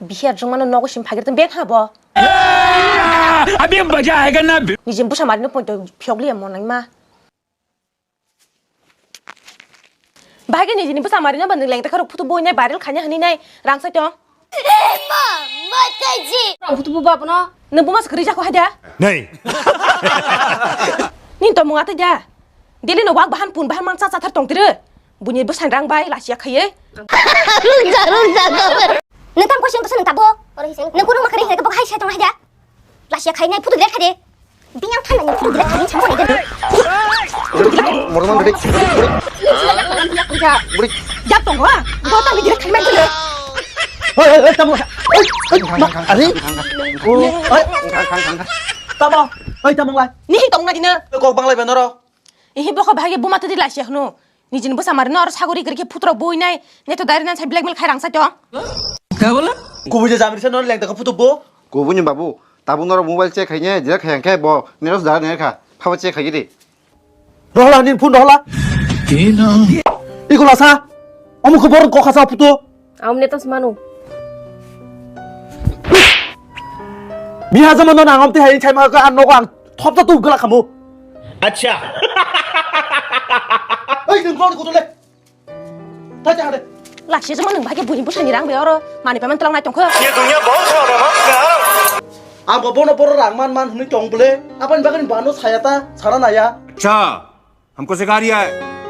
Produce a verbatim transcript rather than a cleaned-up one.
Bihi ar jongmano nogo sim phagir tong beng ha bo. Abhi maja aayega na. Nijin busa marino point to phiyok liya mo nang ma. Bahai khe nijini bwsa mari no ba nwng lengta kharok photo boi nai viral khaina hwnwi nai rang sai tong. Rang photo bo abono. Nwng buma swkri jako haida. Nei. Nini tongmung atai da. Daily no wak bahan pun bahan mang cha cha thar tong tiri. Buini bwsa rang bai lasiya khaiye. Rung ja rung ja. Nwng tam kosi wng kosi nwng tabo. Nwng kurung ma kari hwnkhe bo hai sai tong haida. Lasiya khainai photo delete khaide. Bini ang thanani photo delete khaini chamo ni delete. Morman beri. Beri. Jak tong ha. Bo tang delete khaimani delete. Oi oi oi tamo. Oi oi ma are. Oi. Tamo. Oi tamo lai. Ni tong na dina. Kok banglai benoro. Ehi bokha bahai buma tadi lasiya hwno. Nijini bwsa mari no aro sagori gari khe phutrok bui nai neto dari nan sai blackmail khai rang sai tong. Kya bola? Kubui je jamri se non leng ta phutuk bo. Kubui ni babu, tabuk norok mobile check khaine, je khayang khe bo neros da ne kha. Phabo check khaigiri. Rohla nin phun rohla. Iko lasa. Omu khobor ko khasa puto. Amne tas manu. Miha jama no nangam te hai chai ma ka an nogo ang thopta tu gala khamu. Acha. Ei, nung kau kutu le. Thai cha hade. Lakse jama nung bhai ke buni busani rang be oro mani paman tolong nai tongkho. Ye dunia bahut hai re maaf kar. Ang bo bono boro rang man man hwnwi tong bole. Abani bagani bano saya ta, sana naya. अच्छा, हमको सिखा रिया है।